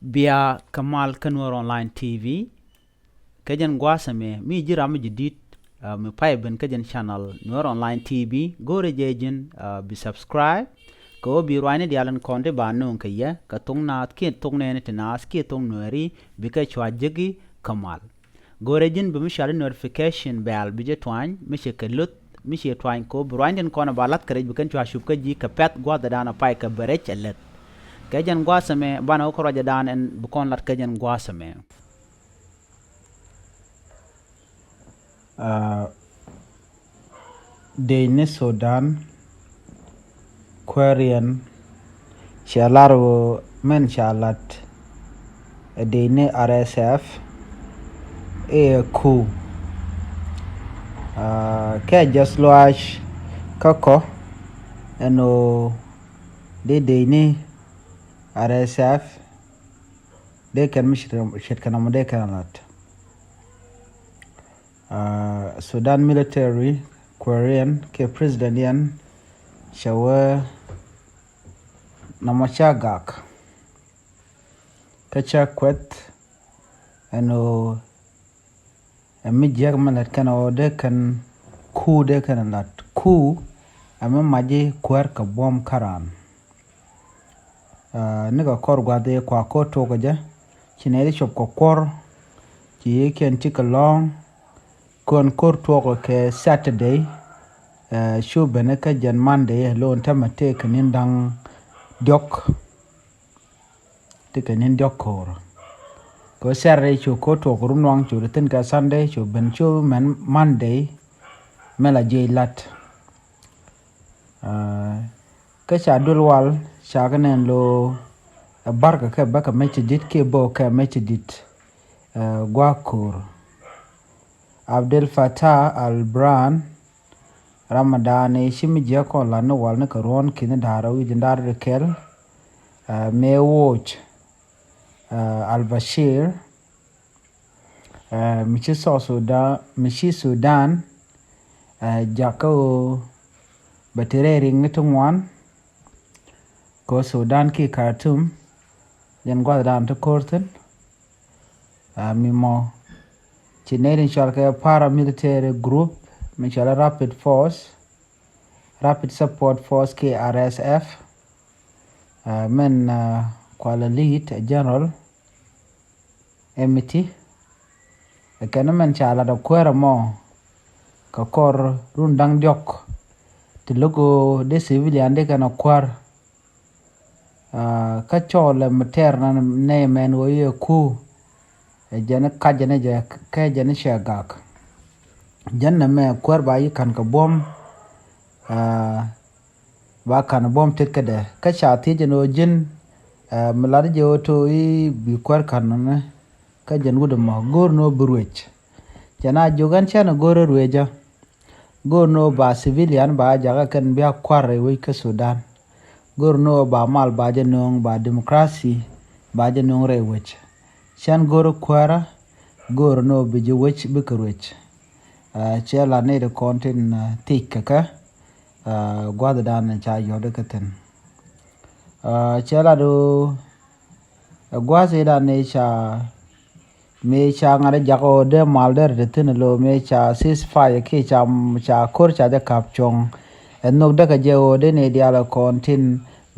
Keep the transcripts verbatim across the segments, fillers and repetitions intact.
Bia kɛ mal kä Nuer Online T V. Kɛ jɛn gua̱a̱th ɛmɛ mi ji̱ ram mi ji̱ di̱t, ah, mi pay ben kä jɛn channel Nuer Online T V. Go̱o̱rɛ jɛ ji̱n, ah, bi subscribe. Kɛ ɣöö bi ruacni diaal in kɔn ti ba nööŋ kɛ yɛ kɛ thok naath kiɛ thok nɛɛni ti naath kiɛ thok Nuɛɛri, bikɛ cua jeki kɛ mal. Go̱o̱rɛ ji̱n bi mi cɔal i̱ notification bell bi jɛ tuany mi cɛ kɛ luth mi cɛ tuany kɛ ɣöö bi ruacni tin kɔn ba lath kɛ rɛc bi kɛn cua cup kä ji̱ kɛ pɛ̈th gua̱a̱th ɛ dan a pay kɛ bɛ rɛc ɛ leth. Kɛ jɛn gua̱a̱th ɛmɛ banɛ wä kä ruacɛ dan ɛn bi kɔn lat kɛ jɛn gua̱a̱th ɛmɛ. Ah, dec ni Sudan kuääriɛn cɛ lar ɣöö mɛn ca lat ɛ dec ni R S F ɛ ku. Ah, kɛ jɛth luaac kä kɔ ɛn ɣöö dee dec ni R S F dee kɛn mi ce̱tkɛ nɔmɔ dee kɛn a lat. Ah, Sudan military kuääriɛn kɛ president yɛn cɛ wee nɔmɔ ca gak kä ca kueth ɛn ɣöö ɛ mi jiäk mi lat kɛn ɣöö dee kɛn ku dee kɛn lat ku ɛ mi mac ji̱ kuäär kɛ buɔ̱m kä raan. Ah, nikɛ kɔr gua̱th i̱ kua ko̱r tuɔk kɛ jɛ ci nɛy ti cop kɛ kuɔr ci yiëëkiɛn ci kɛ lɔ̱ŋ. Kɔn ko̱r tuɔk kɛ Saturday, ah, cu ben kä jɛn Monday lo̱n tämɛ tëë kɛ ni̱n da̱ŋ diɔ̱k. Ti kɛ ni̱n diɔ̱k ko̱o̱r kɛ Saturday cu ko̱r tuɔk run waŋ cu di thi̱n kɛ Sunday cu ben cu mɛn Monday. Mɛ la jiɛc lat. Ah, kä ca duel wal ca kɛ nɛn lo ɛ barkɛ kɛ bäkɛ mec ti dit kiɛ bä kɛ mec ti dit. Ah, gua̱a̱k ko̱o̱r Abdel Fattah al-Burhan Ramadan i̱ ci mi jiäk kɔn lat ni wal ni kɛ ruɔ̱n ki̱ni da̱a̱r wi̱c in da̱a̱r di kɛl. Ah, mëë woc, ah, al-Bashir, ah, mi ci South Sudan, mi ci Sudan, ah, jakä ɣöö bɛ ti rɛy riŋni ti ŋuan kɛ Sudan ki Khartoum. Jɛn gua̱thdan ti ko̱r thi̱n. Ah, mi mɔ ci nɛy tin cɔal kɛ paramilitary group mi cɔal Rapid Force, Rapid Support Force ki R S F. Ah, mɛn, ah, kualɛ lead, ah, General Emiti. Ɛ kɛn mɛn ca lat ɛ kuäärä mɔ kɛ kɔr run da̱ŋ diɔ̱k ti lo̱k ɣöö dee civilian dee kɛn ɛ kuäär. Ah, kä cɔɔl ɛ mi tɛɛr na nɛy mɛn ɣöö yɛ ku ɛ jɛn kac jɛn jɛ kɛ jɛn cɛ gak. Jɛn nɛ mɛ kuäär ba yi ka̱n kɛ buɔ̱m. Ah, ba ka̱n buɔ̱m tet kädɛ kä ca thiec ɛn ɣöö ji̱n, ah, mi lat jɛ ɣöö to̱ i̱ bi kuäär ka̱n nɔnɛ kä jɛn wut ɛmɔ go̱o̱r ni ɣöö bi ruec. Cɛ na jiök ɛn cɛn ɛ go̱o̱r ɛ ruecä. Go̱o̱r ni ɣöö ba civilian ba jakä kɛn bia kua̱r rɛy wec kä Sudan. Go̱o̱r ni ɣöö ba mal ba jɛ nööŋ ba democracy ba jɛ nööŋ rɛy wec. Cɛn go̱o̱r kuäärä go̱o̱r ni ɣöö bi jɛ wec bikɛ ruec. Ah, cɛ la nɛy ti kɔn tin, ah, thiec kɛ kɛ, ah, gua̱thdan ca yɔ̱t kɛ thi̱n. Ah, cɛ la do, ah, gua̱th i̱ dan i̱ ca mëë ca ŋa̱t jak ɣöö dee mal derɛ te thi̱n ɛ lo̱ mëë ca ceasefire kiɛ ca, ca ko̱r ca jɛ ka̱p cuɔ̱ŋ. Ɛ nhök däkɛ jɛ ɣöö dee nɛy diaal ɛ kɔn tin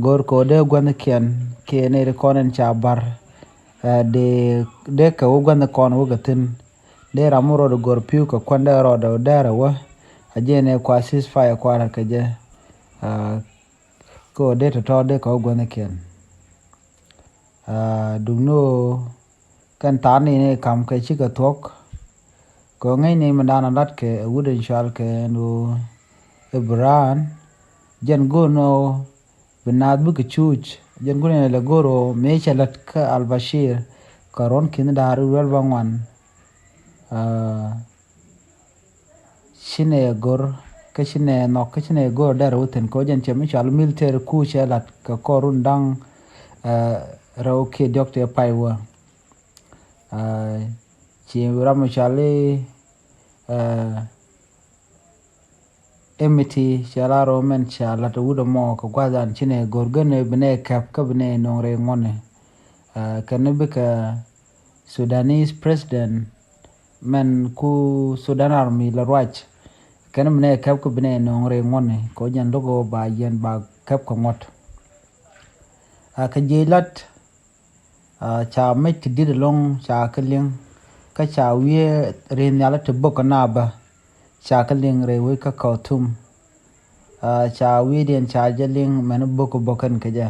go̱o̱r kɛ ɣöö dee gua̱thnikiɛn kiɛ nɛy ti kɔn ɛn ca ba̱r. Ɛ dee, dee kɛ wä gua̱thni kɔn wä kɛ thi̱n. Dee ram mi rɔɔdɛ go̱r pi̱w kɛ kuändɛ rɔɔdɛ wä dɛɛrɛ wä. A jiɛn ɛ kua ceasefire kua lat kɛ jɛ. Ɛ kɛ ɣöö dee tɔ̱tɔ̱ dee kɛ wä gua̱thnikiɛn. Ɛ duŋni ɣöö kɛn tha̱a̱ŋ ni ni kam kɛ cikɛ thuɔ̱k. Kɛ ɣöö ŋäcni mi da̱a̱n a la̱t kɛ ɛ wut in cɔal kɛ ɛn ɣöö i̱ bi raan. Jɛn go̱o̱r ni ɣöö bi naath bikɛ cuuc. Jɛn go̱o̱r ni lɛ go̱o̱r ɣöö mëë cɛ la̱t kä Al-Bashir kɛ ruɔ̱n ki̱n da̱a̱r ruɛl bä ŋuan. Ɛ ci nɛ go̱r kä ci nɛ nhɔk kä ci nɛ go̱r dɛr wä thi̱n kɛ ɣöö jɛn cɛ mi cɔal military coup cɛ la̱t kɛ kɔr run da̱ŋ, ɛ, rɛw kiɛ diɔ̱k tëë pay wä. Ɛ ci ram mi cɔal i̱, ɛ, Emiti cɛ la rɔ mɛn ca la̱t wut ɛmɔ kɛ gua̱thdan ci nɛ go̱r gän ɛ bi nɛ kɛp kä bi nɛ no̱o̱ŋ rɛy ŋuɔ̱tni. Kɛn bikɛ Sudanese president mɛn ku Sudan Army la ruac. Kɛn mi nɛ kɛp kɛ bi nɛ nɔŋ rɛy ŋuɔni kɛ jɛn lo̱k ɣöö ba yɛn ba kɛp kɛ ŋuɔ̱t. Kɛ jiɛc lat ca mec ti di̱t ɛlɔ̱ŋ ca kɛ liŋ kä ca wiee ri̱i̱n nhial ti bok kɛ naabä ca kɛ liŋ rɛy wec kä Khartoum. Ca wi̱i̱diɛn ca jɛ liŋ mɛn bok kɛ bok kɛn kɛ jɛ.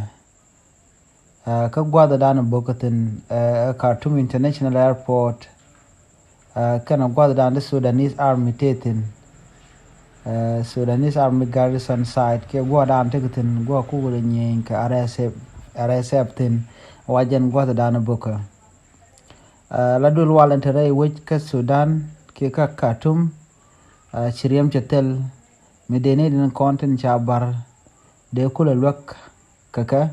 Kä gua̱thdan bok kɛ thi̱n ɛ Khartoum International Airport. Kɛn gua̱thdan ti Sudanese Army tëë thi̱n. Sudanese Army Garrison Site kiɛ gua̱thdan tekɛ thi̱n gua̱th kukɛ lɛ nyieny kɛ R S F, R S F thi̱n. Wa jɛn gua̱thdan bokä. La duël wal in te rɛy wec kä Sudan kiɛ kä Khartoum. Ci riɛm cɛ thil mi dee ni din kɔn tin ca bar dee kulɛ luäk kɛ kɛ.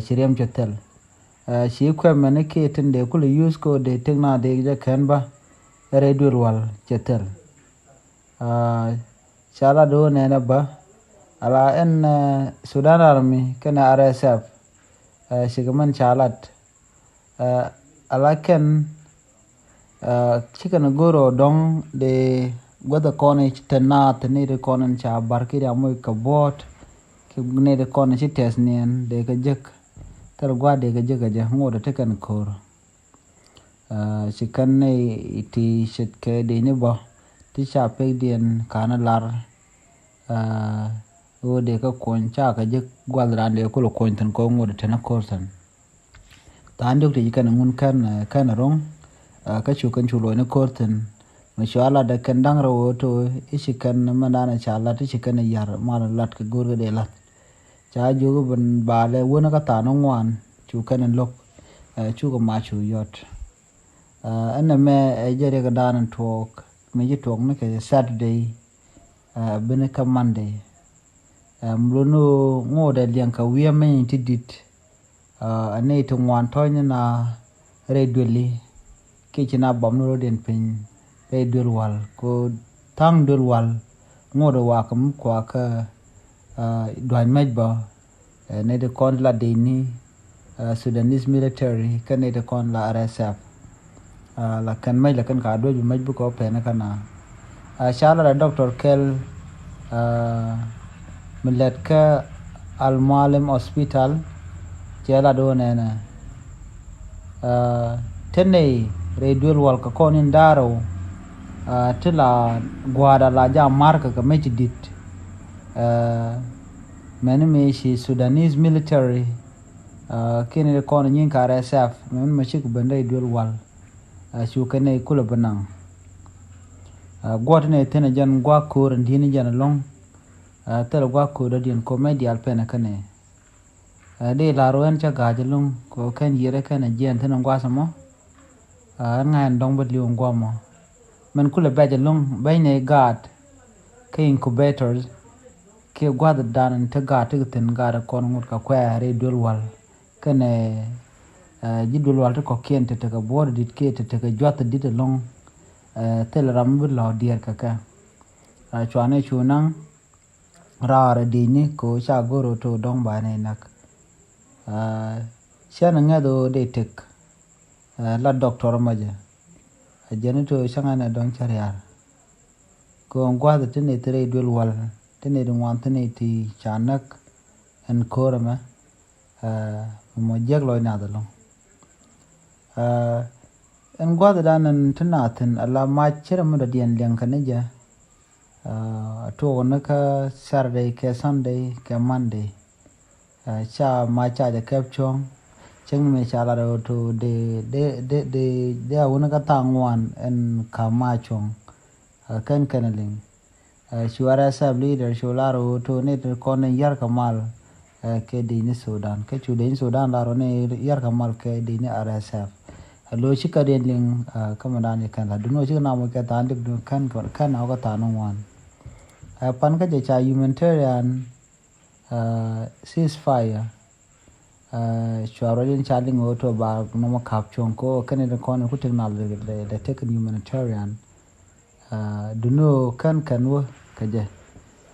Ci riɛm cɛ thil. Ci equipment ni kiɛ tin dee kulɛ use kɛ dee tek na dee jɛ kɛn ba rɛy duël wal cɛ thil. Ca la do̱o̱ nɛnɛ bä ala ɛn Sudan Army kɛnɛ R S F. Cikɛ mɛn ca lat ala kɛn cikɛ ni go̱o̱r ɔ dɔ̱ŋ dee guäth kɔn i̱ te naath ni ri kɔn in ca bar ki ria moc kɛ buɔ̱ɔ̱t. Ki ni ri kɔn i̱ ci tɛth niɛn dee kɛ jek thil gua̱a̱th dee kɛ jek kɛ jɛ ŋot ɔ ti kɛn ko̱o̱r. Ci kɛn ni ti ce̱tkɛ dee ni bä ti ca pekdiɛn ka̱n lar. Ɣöö dee kä kuɔny ca kɛ ji̱ gua̱th raan dee kulɛ kuɔny thi̱n kɛ ŋot tɛn ko̱r thi̱n. Tha̱a̱ŋ diɔ̱k ti ci kɛn ŋun kɛn kɛn ro̱ŋ. Kä cu kɛn cu luɔ̱c ni ko̱r thi̱n mi cua lat dee kɛn da̱ŋ rɛw ɣöö to̱ i̱ ci kɛn mɛn da̱a̱n ca lat i̱ ci kɛn yar mal lat kɛ go̱r kɛ dee la̱th. Ca jiök i̱ ben baalɛ wän kä tha̱a̱ŋ ni ŋuan cu kɛn in lo̱k. Cukɛ mac cu yɔt. Ɛn ɛmɛ ɛ jɛ riɛk da̱a̱n in tuɔɔk mi ji̱ tuɔɔk ni kɛ Saturday. Bini kä Monday mi luni ŋot ɛ liɛŋ kɛ wi̱i̱ ɛmɛ ti di̱t. Ɛ nɛy ti ŋuan tɔ̱ny ni na rɛy duëli kiɛ ci na bam ni rɔ̱diɛn piny rɛy duël wal ko tha̱a̱ŋ duël wal. Ŋot ɛ wakä mi kuakä dua̱ny mɛc bä. Nɛy ti kɔn la dee ni Sudanese military kä nɛy ti kɔn la R S F. La kɛn mec la kɛn ka duec bi mec bi kɔ pɛn kä na. Ca la la Doctor Kɛl mi lɛt kä Al Mualim Hospital. Cɛ la do̱o̱ nɛnɛ te nɛy rɛy duël wal kä kɔn in da̱rɛw ti la gua̱a̱da la ja markä kɛ mec di̱t. Mɛni mi ci Sudanese military kiɛ ni kɔn nyin ka R S F mɛni mi cik ben rɛy duël wal. Cu kɛn ni kulɛ bi naŋ. Guɔt ni thin jɛn guak ko̱r in di̱n jɛn lɔŋ. Thil guak ko̱r dɔ̱diɛn ko mɛ diaal pɛn kɛn ni. Di lar wɛn cä ga̱a̱c lɔŋ ko kɛn yiɛrɛ kɛn jiɛn thin guas mɔ. Ɛn ŋa̱c ɛn dɔ̱ŋ bä li̱w in guam mɔ. Mɛn kulɛ bɛc ɛlɔ̱ŋ bɛcnɛ gaat kä incubators kiɛ gua̱th dan in te gaat ti kɛ thi̱n gaat kɔn ŋut kɛ kuɛɛr i̱ duel wal. Kɛnɛ ji̱ duel wal ti kɔ̱kiɛn te tekɛ buɔ̱ɔ̱t dit kiɛ te tekɛ juath dit ɛlɔ̱ŋ. Thil ram bi lɔ̱ɔ̱k diɛɛr kɛ kɛ. Cuanɛ cu naŋ raar ɛ diecni kɛ ɣöö ca go̱r ɣöö to̱o̱ dɔ̱ŋ ba nɛy näk. Cɛn ŋäth ɣöö dee tëk. La dɔktɔr mɔcɛ a jɛn i̱ to̱o̱ cäŋɛ nɛ dɔ̱ŋ cä riaar. Kɛ ɣöö gua̱th ti nɛy thil rɛy duel wal ti nɛy ti ŋuan ti nɛy ti ca näk. Ɛn ko̱r ɛmɛ mɔ jiäk lɔc nath ɛlɔ̱ŋ. Ɛn gua̱thdan ɛn ti naath thi̱n ala mac cärɛ mi dɔ̱diɛn liɛŋ kɛ ni jɛ. A tuɔɔk ni kä Saturday kɛ Sunday kɛ Monday. Ca mac ca jɛ kɛp cuɔ̱ŋ. Cäŋ ni mëë ca lat ɣöö to dee dee dee dee a wuni kä thaŋ ŋuan ɛn ka̱m mac cuɔ̱ŋ. Kɛn kɛn liŋ. Cu R S F leader cu lar ɣöö to ni ti kɔn ni yar kɛ mal kɛ dec ni Sudan. Kɛ cu dec ni Sudan lar ɣöö ni yar kɛ mal kɛ dec ni R S F. Lo ci kä diɛn liŋ kä mɛ dan i̱ kɛn la dun ɣöö ci kä nam kɛ than dik dun kɛn kɛn na wä kä than ŋuan. Pan kä jɛ ca humanitarian ceasefire. Cua ruac in ca liŋ ɣöö to ba nɔmɔ ka̱p cuɔ̱ŋ ko kɛn in kɔn in ku tek nal lɛ tek in humanitarian. Duni ɣöö kɛn kɛn wä kɛ jɛ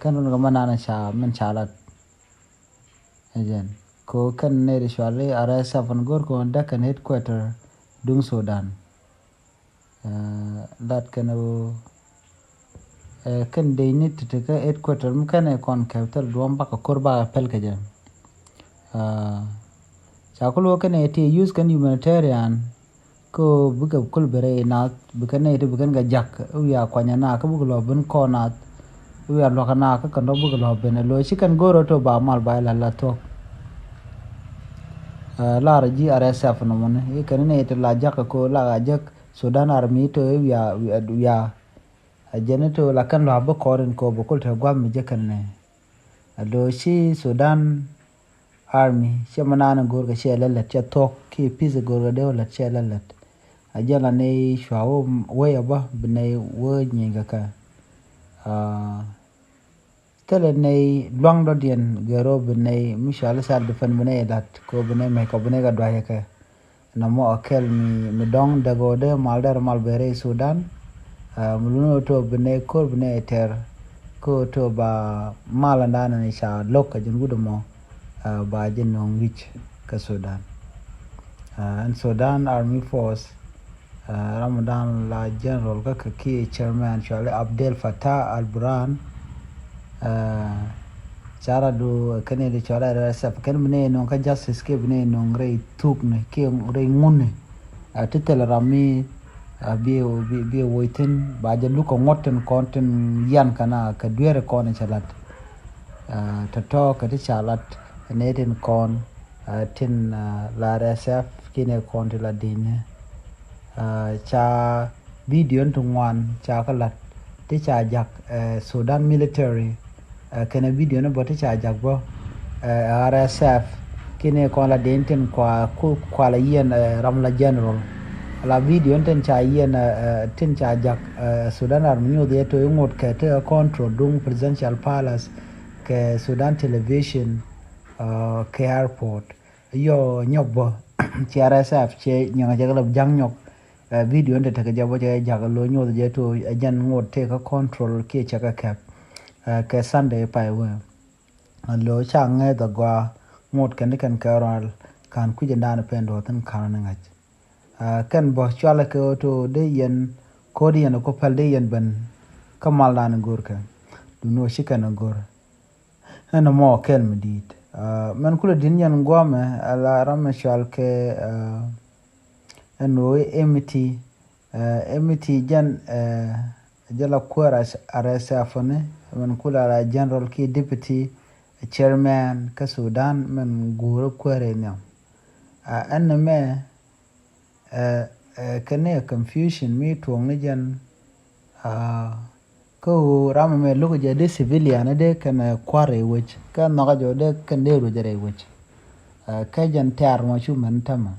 kɛn run kɛ mɛ nan ca min ca lat. Ɛ jɛn Ko kɛn nɛy ti cuali R S F ni go̱r kɔn däk kɛn headquarter duŋ Sudan. Lat kɛn ɣöö kɛn dey ni ti ti kä headquarter mi kɛn ɛ kɔn kɛp thil duɔ̱m bakɛ ko̱r bakɛ pɛl kɛ jɛ. Ca kul wä kɛn ɛ ti use kɛn humanitarian kä bikɛ kul bi rɛy nath bikɛ nɛy ti bikɛn kɛ jak wiaa kuanyɛ nath kä bikɛ lɔ bin kɔn nath wiaa luakä nath kä kɛn dɔ̱k bikɛ lɔ bin ɛ lo̱ ci kɛn go̱r ɣöö to ba mal ba ila la thuɔ̱k. Lar ji̱ R S F nɔmɔni i̱ kɛn nɛy ti la jak kɛ ko la a jak Sudan Army to i̱ wiaa wiaa a jɛn to la kɛn lɔ a bi kɔɔr in ko bi kul te gua̱th mi jɛ kɛn nɛ. A lo̱ ci Sudan Army cɛ mi naan in go̱o̱r kɛ cɛ lɛ lät cɛ thuɔ̱k ki peace go̱o̱r kɛ dee wä lät cɛ lɛ lät. A jɛn la nɛy cua wä wee a bä bi nɛy wä nyieny kɛ kɛ. Thilɛ nɛy luaŋ dɔ̱diɛn gɛr rɔ bi nɛy mi cuali self defense bi nɛy lat ko bi nɛy mɛc kɔ bi nɛy kɛ duac kɛ. Nɔmɔ a kɛl mi mi dɔŋ dɛk ɣöö dee mal dɛr mal ben rɛy Sudan. Mi luni ɣöö to bi nɛy ko̱r bi nɛy tɛr kä ɣöö to ba mal ɛn da̱a̱n ni ca lo̱k kɛ jin wut ɛmɔ ba jin nöŋ wi̱c kä Sudan. Ɛn Sudan Army Force Ramadan la general kä kɛ ki chairman cuali Abdel Fattah al Burhan. Cara du kɛn di cuali R S F kɛn bi ni nɔŋ kä justice kɛ bi ni nɔŋ rɛy thuk ni kɛ rɛy ŋun ni. Ti thil ram mi bi bi woc thin ba jɛ luk kɛ ŋuɔt tin kɔn tin yan kɛn a kɛ duer kɔn cɛ lat. Tɔtɔ kɛ ti ca lat ni tin kɔn tin la R S F kini kɔn ti la dini. Ca video ni ti ŋuan ca kä lat ti ca jak Sudan military. Kɛnɛ video ni bä ti ca jak bä R S F kini kɔn la dini tin kua ku kua la yɛn ram la general. La video ni tin ca yɛn tin ca jak Sudan Army nyuth yɛ to iŋot kɛ ti control duŋ presidential palace kɛ Sudan television kɛ airport. Yɔ nyɔk bä ci R S F cɛ nyɔk cɛ kɛ lɛ ja̱ŋ nyɔk. Video ni te tekɛ jɛ bä cɛ jak lo nyuɔth jɛ to ɛ jɛn ŋot tëë kä control kiɛ cɛ kɛ kɛp. Kɛ Sunday pay wee lo ca ŋɛth agɔaa ŋot kɛn ti kɛn kɛ rɔal ka̱n kui̱c ɛn da̱a̱n pɛn duɔth in ka̱n ni ŋa̱c. Kɛn bä cualɛ kɛ to dee yɛn ko̱r yɛn ko pɛl dee yɛn ben kä mal da̱a̱n go̱r kɛ dun wä ci kɛn go̱r. Ɛn ɛmɔ kɛl mi di̱i̱t mɛn kulɛ di̱t nyɛn guɔmɛ ala ram mi cual kɛ ɛn ɣöö emiti emiti jɛn jɛ la kuäär arɛsɛfɔni mɛn kulɛ ala general ki deputy chairman kä Sudan mɛn guurä kuäär in nhiam. Ɛn ɛmɛ kɛn ni confusion mi tuɔŋ ni jɛn. Kä ɣöö ram ɛmɛ lo̱k jɛ dee civilian dee kɛn kua̱r rɛy wec kä nhɔkä jɛ dee kɛn dee ruec rɛy wec. Kä jɛn tɛ̈r mɔ cu mɛn tämɛ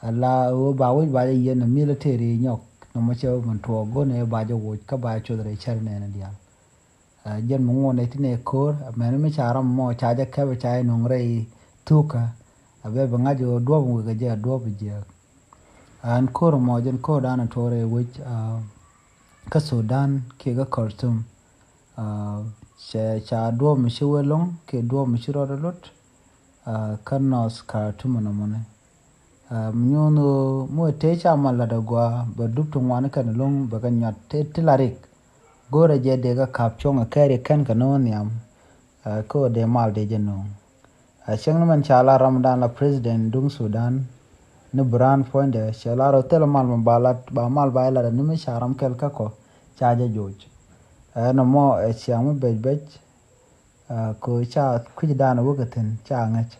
ala ɣöö ba wec ba jɛ yiɛn military nyɔk nɔmɔ cɛ mɛn tuɔɔk go̱n ɛ ba jɛ woc kä ba jɛ cuoth rɛy cär nɛn diaal. Jɛn mi ŋuɔn ɛ ti nɛ ko̱r mɛn mi ca ram mɔ ca jɛ kɛp ca jɛ nuŋ rɛy thukä. A bɛ bi ŋa̱c ɣöö duɔp wekɛ jɛ duɔp jiääk. An ko̱r mɔ jɛn ko̱r dan a tuɔɔr ɛ wec kä Sudan kiɛ kä Khartoum. Cɛ ca duɔp mi ci wee loŋ kiɛ duɔp mi ci rɔɔd a lot kä North Khartoum nɔmɔni. Mi nyuun ɣöö mi wee tëë ca mal lat a gɔaa bɛ dup ti ŋuan kɛn loŋ bɛ kɛ nyuat ti la rik. Go̱rɛ jɛ dee kɛ ka̱p cuɔ̱ŋ ɛ kɛɛri kɛn kɛ no̱o̱ŋ nhiam. Kä ɣöö dee mal dee jɛ no̱o̱ŋ. Cäŋ ni mɛn ca lar ram dan la president duŋ Sudan ni Burhan puɔ̱nydɛ cɛ lar ɣöö thilɛ mal mi ba lat ba mal ba ilat ni mi ca ram kɛl kä kɔ ca jɛ joc. Ɛn ɛmɔ ɛ ciaŋ mi bec bec. Kɛ ca kui̱c dan wek kɛ thi̱n ca ŋäc.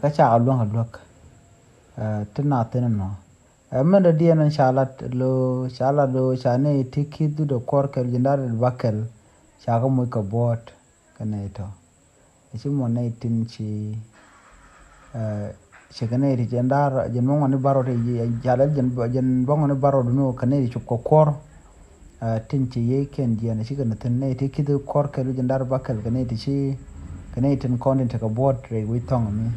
Kä ca kɛ luäŋ kɛ luäk ti na thi̱n nɔ. Ɛ mɛn dɔ̱diɛn ca lat lo ca lat lo ca ni ti ki̱th dut ɛ kuɔr kɛl ji̱n dar ba kɛl. Ca kɛ moc kɛ buɔ̱ɔ̱t kɛ nɛy tɔ. Ɛ ci mɔ nɛy tin ci Cɛ kɛ nɛy ti jɛn daar jɛn bäŋɔni barɔt jɛ jalɛl jɛn bäŋɔni barɔt duni kɛ nɛy ti cop kɛ kuɔr. Tin ci yey kɛn jiɛn ci kɛ ni thin nɛy ti kith kuɔr kɛl jɛn daar bakɛl kɛ nɛy ti ci kɛ nɛy tin kɔn tin tekɛ buɔt rɛy wi̱c thɔŋ mi.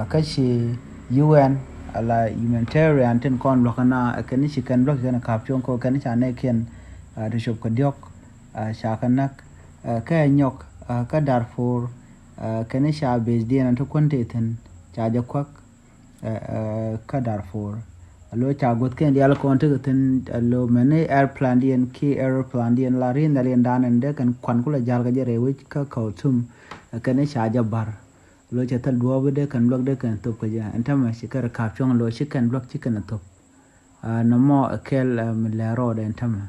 Kä ci U N ala humanitarian tin kɔn luɔk na kɛn ci kɛn luɔk kɛn kap cuɔŋ kɔ kɛn ca nɛy kɛn ti cop kɛ diɔk. Ca kɛ näk kɛ nyɔk kä Darfur. Kɛn ca base diɛn ti kuän ti thi̱n ca jɛ kuäk kä Darfur. Alo ca guth kɛn dial kɔn ti thi̱n, alo mɛn ni airplane diɛn ki aeroplane diɛn la rin dal yɛn dan in dee kɛn kuan kula jal kä jɛ rɛy wec kä Khartoum. Kɛn ca jɛ bar. Alo cɛ thil duɔɔp dee kɛn luäk dee kɛn thop kä jɛ ɛn tämɛ ci kɛn kap cuɔ̱ŋ, alo ci kɛn luäk ci kɛn thop. Nɔmɔ kɛl mi lɛ rɔɔd ɛn tämɛ.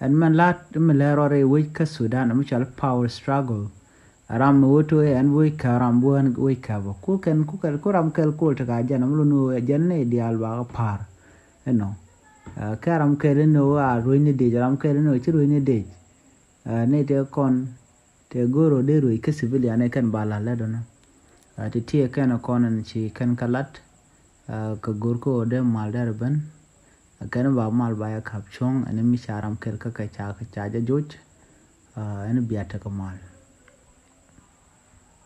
Ɛn mɛn lat mi lɛ rɔɔd rɛy wec kä Sudan mi cɔl power struggle. Ram mi wä to ɛn wec kä ram bu ɛn wec kä bä ku kɛn ku kɛl ku ram kɛl kol ti ka jɛn mi lun wä jɛn ni dial ba kä par. Ɛnɔ kɛ ram kɛl ni wä a ruec ni dec, ram kɛl ni wä ci ruec ni dec. Ni tɛ kɔn tɛ goro dee ruec kä civilian ni kɛn ba la lɛ dɔnɔ. Ti tiɛ kɛn kɔn ɛn ci kɛn ka lat kä gor kä wä dee mal dɛr ben. Kɛn ba mal ba ya kap cuɔ̱ŋ ɛn mi ca ram kɛl kä kɛ ca kɛ ca jɛ joc. Ɛn bia tekɛ mal.